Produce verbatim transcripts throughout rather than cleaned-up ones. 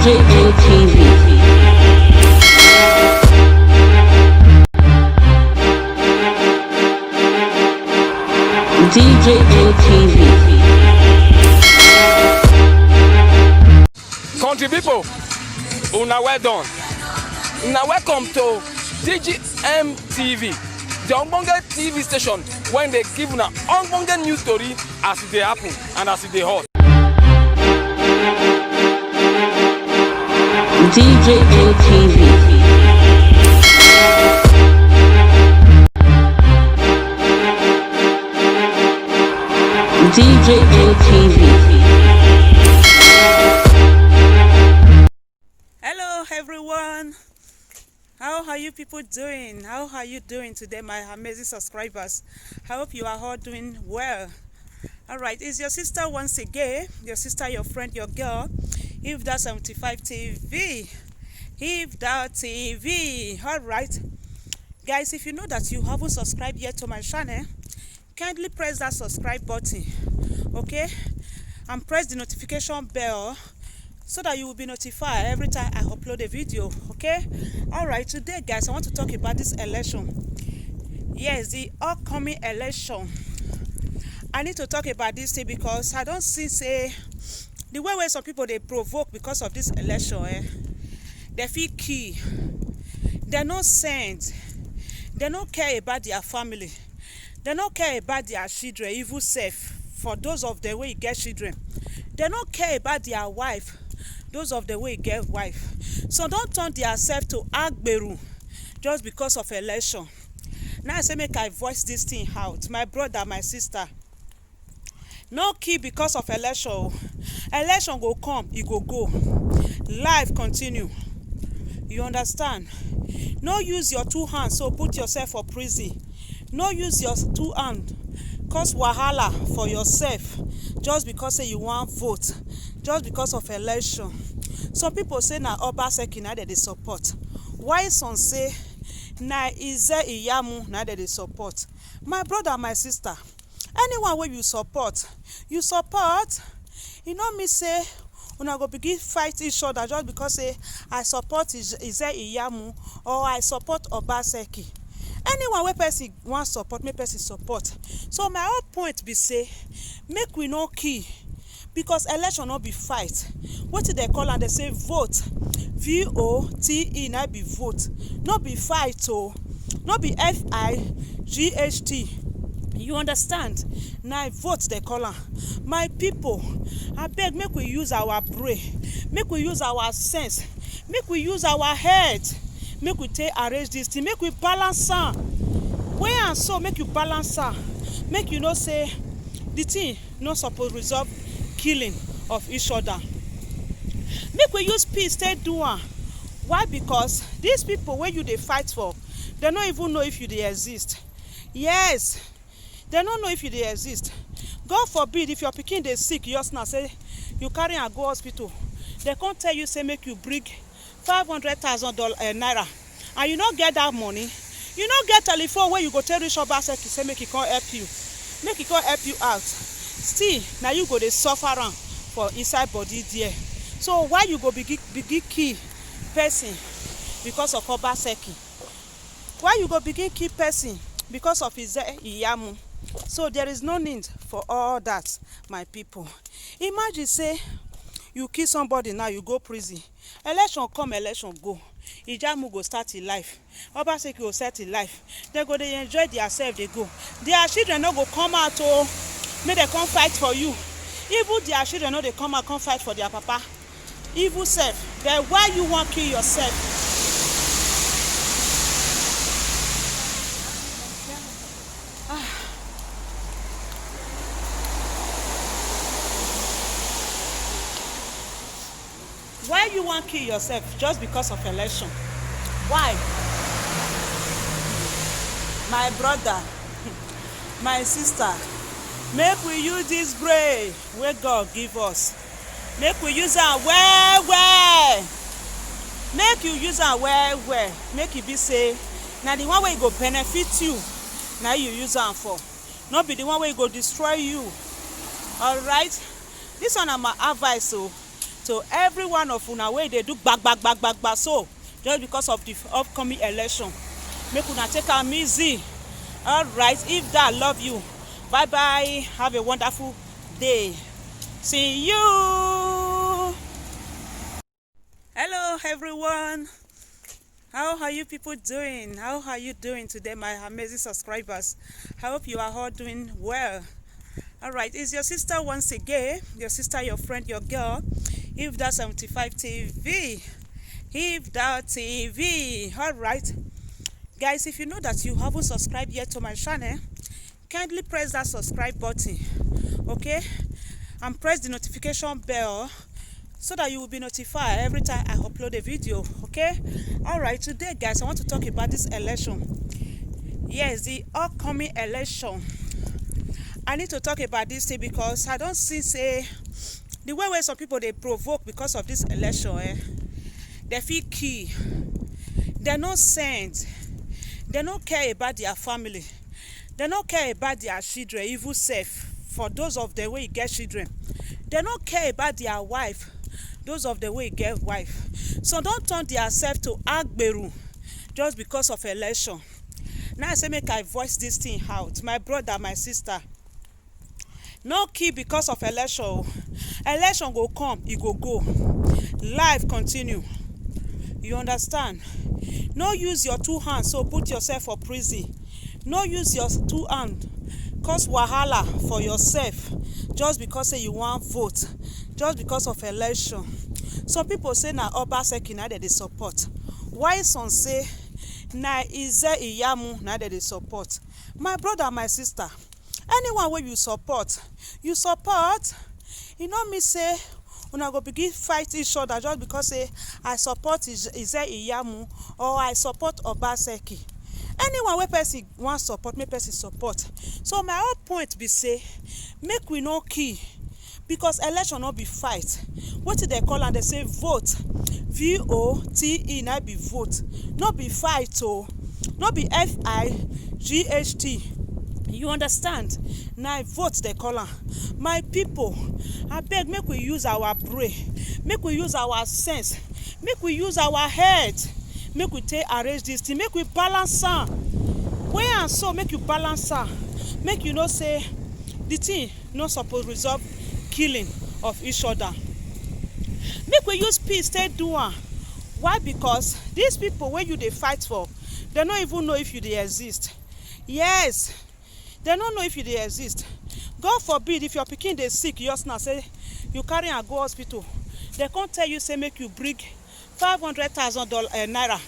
J N T V. D J N T V. Country people, una well done. Una welcome to D G M T V, the ogbonge T V station wey dey give una ogbonge news story as e dey happen and as e dey hot. D J N T V. D J N T V. Hello, everyone. How are you people doing? How are you doing today, my amazing subscribers? I hope you are all doing well. All right, it's your sister once again, your sister, your friend, your girl, Hilda seventy-five T V. Hilda T V. All right. Guys, if you know that you haven't subscribed yet to my channel, kindly press that subscribe button, okay? And press the notification bell so that you will be notified every time I upload a video, okay? All right, today, guys, I want to talk about this election. Yes, the upcoming election. I need to talk about this thing because I don't see say the way wey some people dey provoke because of this election, eh, they feel key. They no send. They no care about their family. They no care about their children, even self. For those of them wey get children, they no care about their wife. Those of them wey get wife, so don't turn their self to agberu just because of election. Now I say make I voice this thing out, my brother, my sister. No kill because of election o. Election go come, e go go. Life continue. You understand? No use your two hands so put yourself for prison. No use your two hand cause wahala for yourself just because say you wan vote, just because of election. Some people say na Obaseki na dem dey support. Why some say na Ize Iyamu na dem dey support? My brother, my sister, anyone wey you support, you support. E no mean say una go begin fight each other just because say I support Iz- Ize Iyamu or I support Obaseki. Anyone wey person wan support, make person support. So my own point be say, make we no kill, because election no be fight. Wetin dem call am? Dem say vote. V O T E na be vote. No be fight o. No be F I G H T. You understand? Na vote dem call am. My people, abeg, make we use our brain, make we use our sense, make we use our head, make we take arrange this thing, make we balance am. Weigh am so, make you balance am, make you know say the thing no suppose result killing of each other. Make we use peace take do am. Why? Because these people wey you dey fight for, dem no even know if you dey exist. Yes, dem no know if you dey exist. God forbid, if your pikin dey sick just now, say you carry am go hospital, dem come tell you say make you bring five hundred thousand dollar, eh, naira, and you no get that money, you no get telephone wey you go take reach Obaseki say make e come help you, make e come help you out. Still, na you go dey suffer am for inside body there. So why you go begin begin kill person because of Obaseki? Why you go begin kill person because of Ize Iyamu? So there is no need for all that, my people. Imagine say you kill somebody now, you go prison. Election come, election go. Iyamu go start his life. Obaseki go start his life. They go dey enjoy their self, dey go. Their children no go come out o. Make dem come fight for you. Even their children no dey come out come fight for their papa. Evil self. Then why you wan kill yourself? Ah. Why you wan kill yourself just because of election? Why? My brother, my sister, make we use this brain wey God give us. Make we use am well well. Make you use am well well. Make e be say na the one wey go benefit you, na you use am for. No be the one wey go destroy you. Alright? This one na my advice o. To every one of una wey dey do gbagba gbagba gbagba so, just because of the upcoming election, make una take am easy. All right, if that love you, bye bye, have a wonderful day. See you. Hello everyone, how are you people doing? How are you doing today, my amazing subscribers? I hope you are all doing well. All right, it's your sister once again, your sister, your friend, your girl, If That seventy-five T V. If That T V. All right, guys, if you know that you haven't subscribed yet to my channel, kindly press that subscribe button, okay, and press the notification bell so that you will be notified every time I upload a video, okay? All right, today, guys, I want to talk about this election. Yes, the upcoming election. I need to talk about this thing because I don't see say the way where some people they provoke because of this election, eh? They feel key. They no send. They no care about their family. They no care about their children, even self. For those of them wey get children, they no care about their wife. Those of them wey get wife, so don't turn their self to agberu just because of election. Now I say make I voice this thing out, my brother, my sister. No kill because of election o. Election go come, e go go. Life continue. You understand? No use your two hands so put yourself for prison. No use your two hand cause wahala for yourself just because say you wan vote, just because of election. Some people say na Obaseki na dem dey support, while some say na Ize Iyamu na dem dey support. My brother, my sister, anyone wey you support, you support. E no mean say una go begin fight each other just because say I support Ize Iyamu or I support Obaseki. Anyone wey person wan support, make person support. So my whole point be say make we no kill, because election no be fight. Wetin dem call am? Dem say vote. V O T E na be vote, no be fight o. No be F I G H T. You understand? Na vote dem call am. My people, abeg, make we use our brain, make we use our sense, make we use our head, make we take arrange this thing, make we balance am. Weigh am so, make you balance am, make you know say the thing no suppose result killing of each other. Make we use peace take do am. Why? Because these people wey you dey fight for, dem no even know if you dey exist. Yes, dem no know if you dey exist. God forbid, if your pikin dey sick just now, say you carry am go hospital, dem come tell you say make you bring five hundred thousand dollar, eh, naira,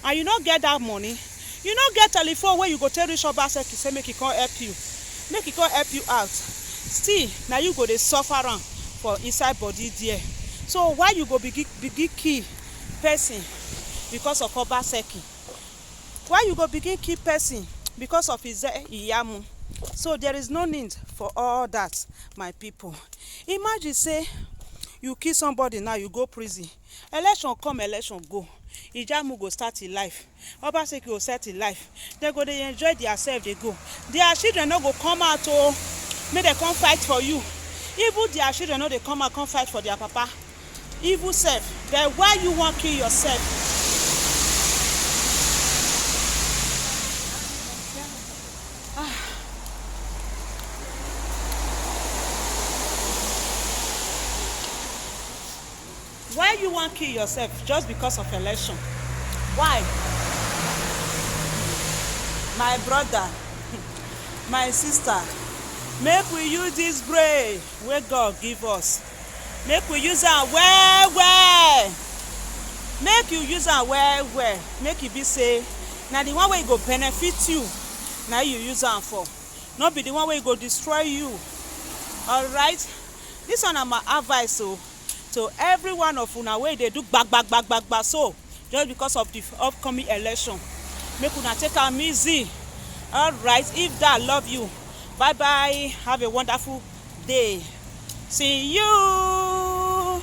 and you no get that money, you no get telephone wey you go take reach Obaseki say make e come help you, make e come help you out. Still, na you go dey suffer am for inside body there. So why you go begin begin kill person because of Obaseki? Why you go begin kill person because of Ize Iyamu? So there is no need for all that, my people. Imagine say you kill somebody now, you go prison. Election come, election go. Iyamu go start his life. Obaseki go start his life. Dem go dey enjoy their self dey go. Their children no go come out o, make dem come fight for you. Even their children no dey come out come fight for their papa. Evil self. Then why you wan kill yourself? Ah. Why you wan kill yourself just because of election? Why? My brother, my sister, make we use this brain wey God give us. Make we use am well well. Make you use am well well. Make e be say na the one wey go benefit you, na you use am for. No be the one wey go destroy you. All right? This one na my advice o, to every one of una wey dey do gbagba gbagba gbagba so, just because of the upcoming election. Make una take am easy. All right, if that love you, bye bye. Have a wonderful day. See you.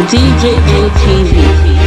D J N T V.